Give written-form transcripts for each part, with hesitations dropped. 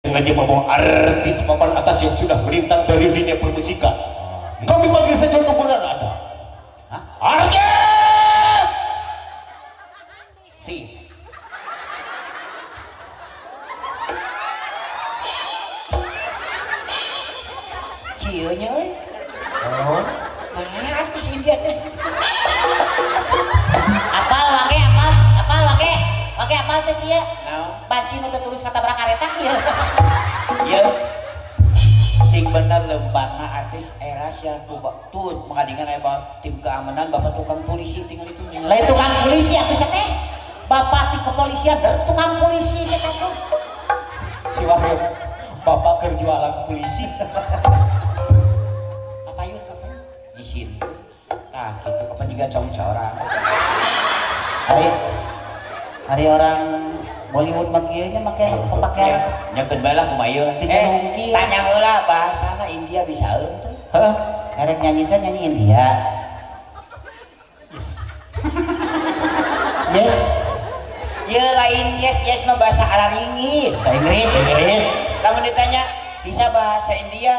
Sengaja membawa artis papan atas yang sudah melintang dari dunia permusikan. Kami panggil saja untuk benar ada. Artis! Si. Kieu nya euy. Oh. Nah, artis India teh. Apal wake apal, apal wake. Wake apal teh sia. Naon? Banci nu teu tulis katabrak kareta ieu. Ieu. Sing bener lempatna artis era sia tuh mengadingan aya tim keamanan bapak tukang polisi tinggal itu. Lain tukang polisi atuh sia teh. Bapak ti kepolisian der tukang polisi sia teh tuh. Si Wahyu, bapak keur jualan polisi. Kapayun kapayun. Isin. Tah kitu kapan juga congcorang. Hari orang Bollywood mah kieu nya make pakaian nyekeun bae lah kumaha ieu. Tanya heula bahasana India bisa teu? Heeh, erek nyanyi teh nyanyi India. Yes. Yes. Ieu lain yes yes mah bahasa Inggris. Bahasa Inggris. Inggris. Lamun ditanya bisa bahasa India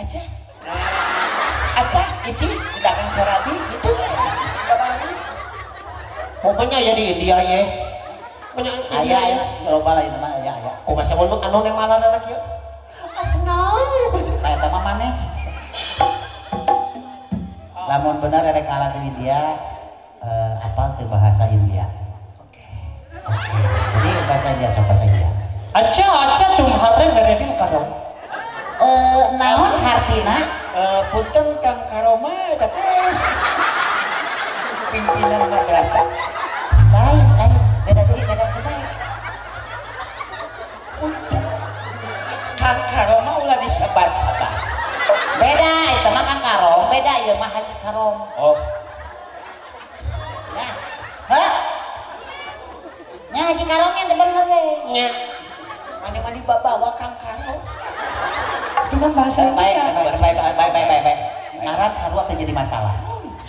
aja. Aja ici dagang sorabi gitu. Pokoknya ya di India yes. Aya aya loba lain mah aya aya. Kumaha mun anu neng malana lagi ya? Ah naon. Tah eta mah maneh. Lamun bener erek kalah di India apal teu bahasa India. Oke. Jadi bahasa India sok bahasa India. Acha acha tumhare mere dil karo. Naon hartina? Punten Kang Karoma eta teh pimpinan madrasah. Lain lain beda deui beda kumaha. Kang Karoma ulah disebat-sebat. Beda eta mah Kang Karom, beda ieu mah Haji Karom. Oh. Nah. Hah? Nya Haji Karom nya bener we. Nya. Mani-mani babawa Kang Karom. Itu kan bahasa baik baik baik baik baik. Ngaran sarua teh jadi masalah.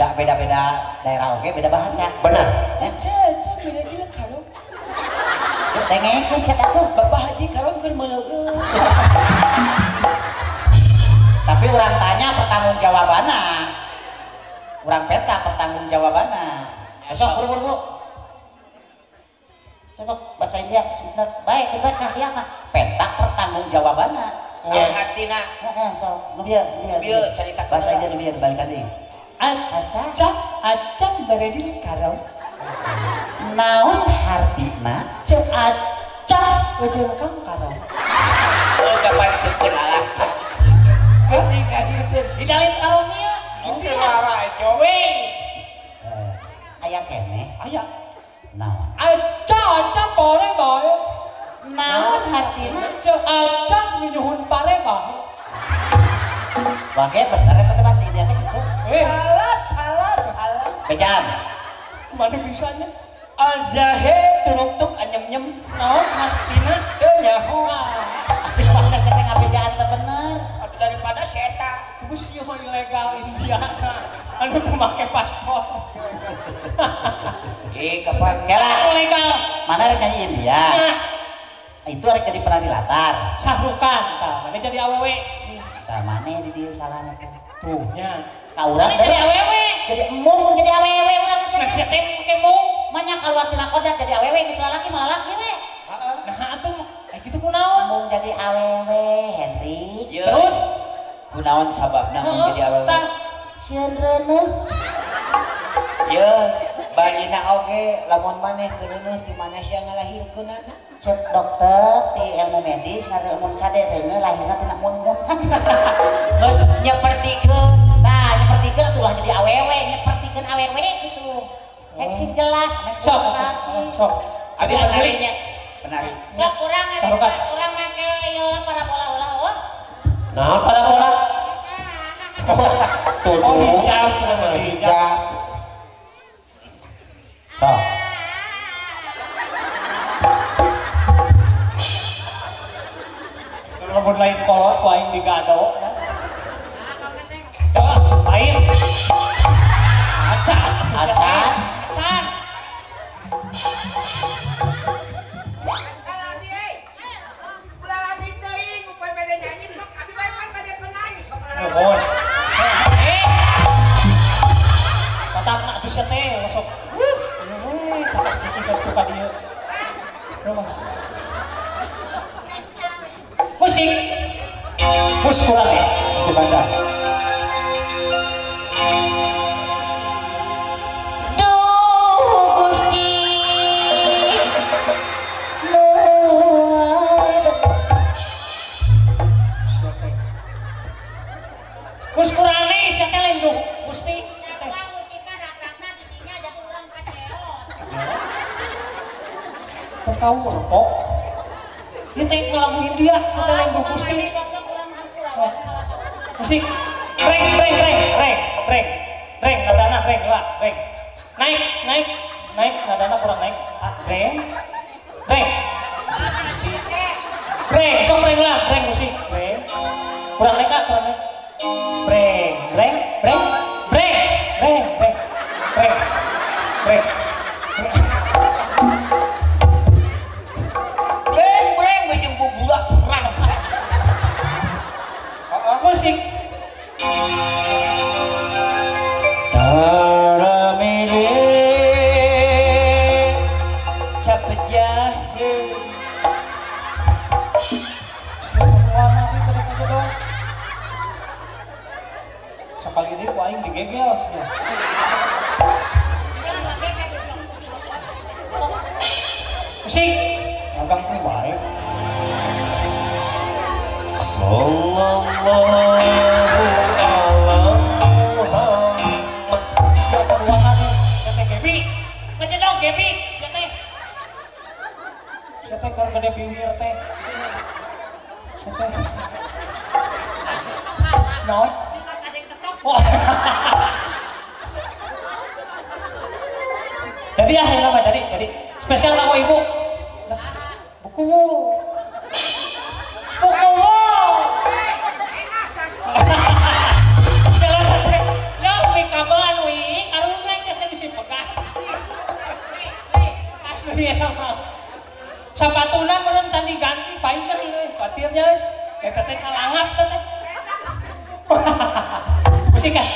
Da beda-beda daerah oke beda bahasa. Benar. Ya. Cek beda dia Karom. Dengekeun cek atuh Bapak Haji Karom keur meuleugeun. Tapi urang tanya pertanggungjawabanna. Urang peta pertanggungjawabanna. Sok buru-buru. Coba baca India sebentar. Baik, baik nah ya nah. Peta pertanggungjawabanna. Ya hartina. Heeh, sok. Nu bieu, nu bieu. Bieu carita bahasa India nu bieu dibalikan deui. Aca aca mere dil karo. Naon hartina? Ceu aca ujung Kang Karom. Oh, kapan cepeun alah. Geuning ngadirkeun. Di dalem karom ieu. India lara jowing. Aya keneh? Aya. Naon? Aca aca pare bae. Naon hartina? Ceu aca nyuhun pare bae. Wage bener eta teh bahasa India teh kitu. Salah salah salah. Bejam. Kumaha bisanya? Azahe turuktuk anyem-nyem. Naon hartina? Teu nyaho. Atuh mah teh ngabejaan teh bener. Atuh daripada si eta. Geus ieu mah ilegal India. Anu teu make paspor. Kapan Kela ilegal. Mana rek nyanyi India? Nah. Itu rek jadi penari latar. Sahrukan tah, mana jadi awewe. Tah maneh di dieu salahna teh. Tuh nya. Ka urang jadi awewe. Jadi emung jadi awewe urang geus. Nah sia teh make mung. Manya kaluar tina kodak jadi awewe geus lalaki mah lalaki we. Heeh. Nah atuh kayak gitu kunaon? Mung jadi awewe Henry. Terus kunaon sababna mung jadi awewe? Sieun reuneuh. Ye, balina oge lamun maneh keur reuneuh ti mana sia ngalahirkeunana? Cek dokter ti ilmu medis ngareun kade reuneuh lahirna tina mun-mun. Geus nyepertikeun. Tah nyepertikeun atuh ulah jadi awewe, nyepertikeun awewe gitu. Hek jelas, sok sok. Abi penarinya, penari. Sok urang urang make ieu parabola ulah wah. Naon parabola? Tuh, oh hijab, hijab. Tah. Lamun lain kolot ku aing digado. Coba lain. Acan, acan, acan. Ruas. Musik. Mus kurang ya di bandar. Duh Gusti Mus kurang nih siapa lain tuh Gusti. Musiknya jadi orang kaceot. Terkau rokok. Ini teh lagu India setelah lagu Gusti. Musik. Reng reng reng reng reng reng nadana reng lah reng. Naik naik naik nadana kurang naik. Reng reng. Gusti. Reng sok reng lah reng musik reng. Kurang naik ah kurang naik. Reng reng reng reng reng reng reng reng. Musik. Tara mere cap jahe. Sekali ini ku aing digegel sih. Musik. Ngaganggu wae. Sallallahu ala Muhammad. Biasa ruangan sia teh Gebi. Ngecedok Gebi sia teh. Sia teh keur gede biwir teh. Sia teh. Naon? Jadi ah ya mah jadi spesial kamu ibu. Buku. Buku. Sapatuna meureun can diganti painah ieu batirnya eta teh calangap teh. Musik ah.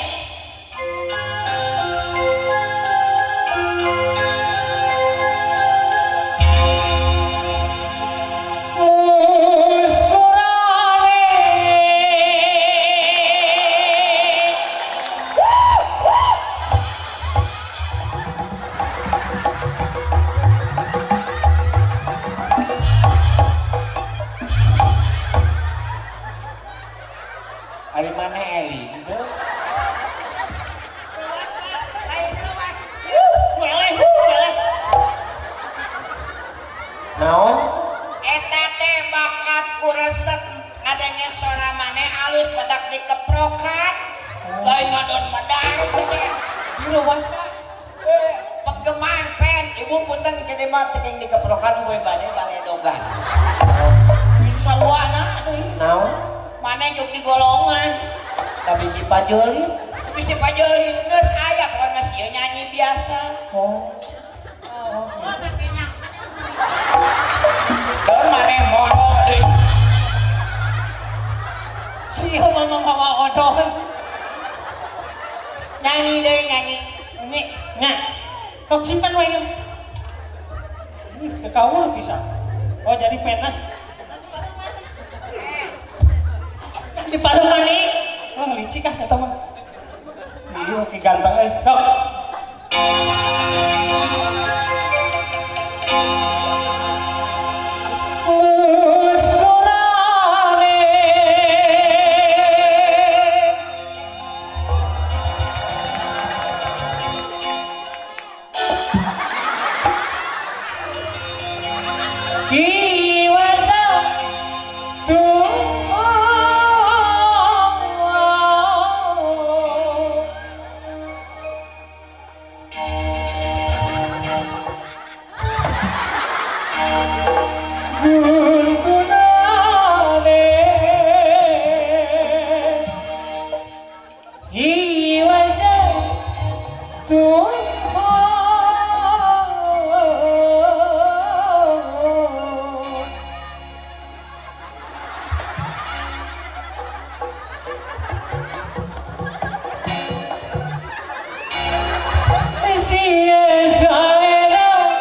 Zaina,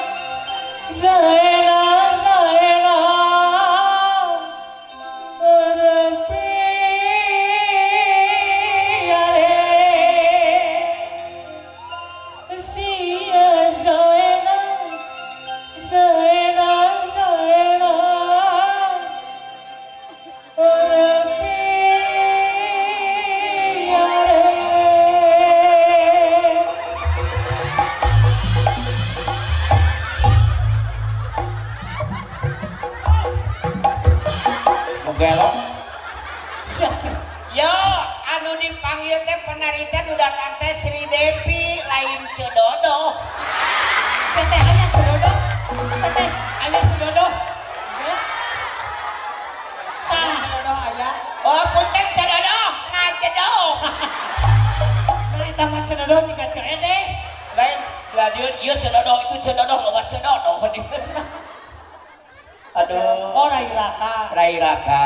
Zaina. Gelok. Yo, anu dipanggil teh penari teh nu datang teh Sri Devi lain Cedodo. Teh aya Cedodo. Teh aya Cedodo. Tah, Cedodo aya. Oh, punten Cedodo, ngacedok. Nah, eta mah Cedodo jiga Ceede. Lain lah dia ieu Cedodo itu Cedodo loba Cedodo. Aduh. Oh, Rai Raka. Rai Raka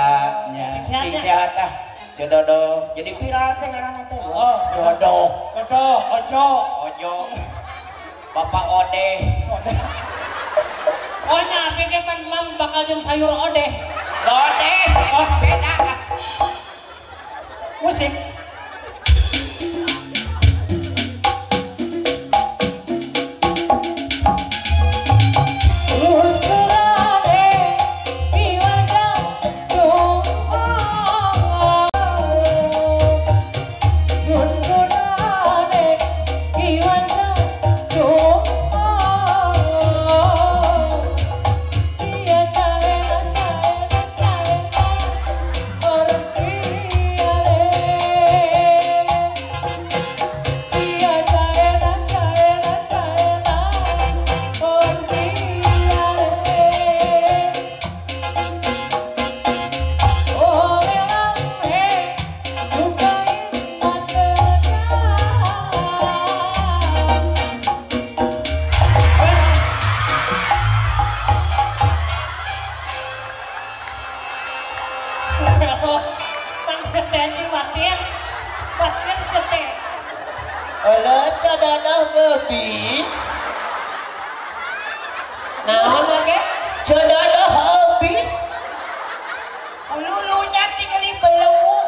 nya. Sing sehat Sing sehat ah. Cedodo. Jadi viral teh ngaranna teh. Oh. Dodo. Dodo, Ojo. Ojo. Bapak Odeh. Odeh. Oh nya abi ge pan mam bakal jeung sayur odeh. Lodeh, oh, beda. Musik. Naon lagi? Cedodo habis. Ululunya tinggal di beluk.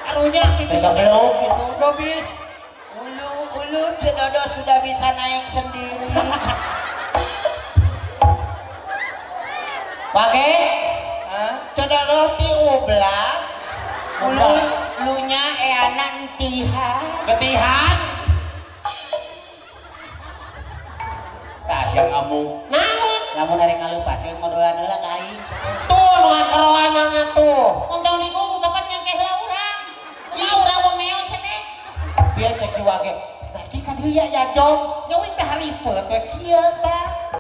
Karunya gitu. Bisa beluk gitu. Habis. Ulu Cedodo sudah bisa naik sendiri. Pakai? Cedodo ti ublak. Ulu lunya eana entihan. Getihan. Kasih kamu. Naon? Lamun arek ngalupa sih ngodolan heula ka aing. Tuh nu ngakeroanana tuh. Untung niku kapan nyangke heula urang. Kumaha urang wong meon sia teh? Bieu teh si wage. Berarti ka dieu ya jong. Nya teh haripet we kieu tah.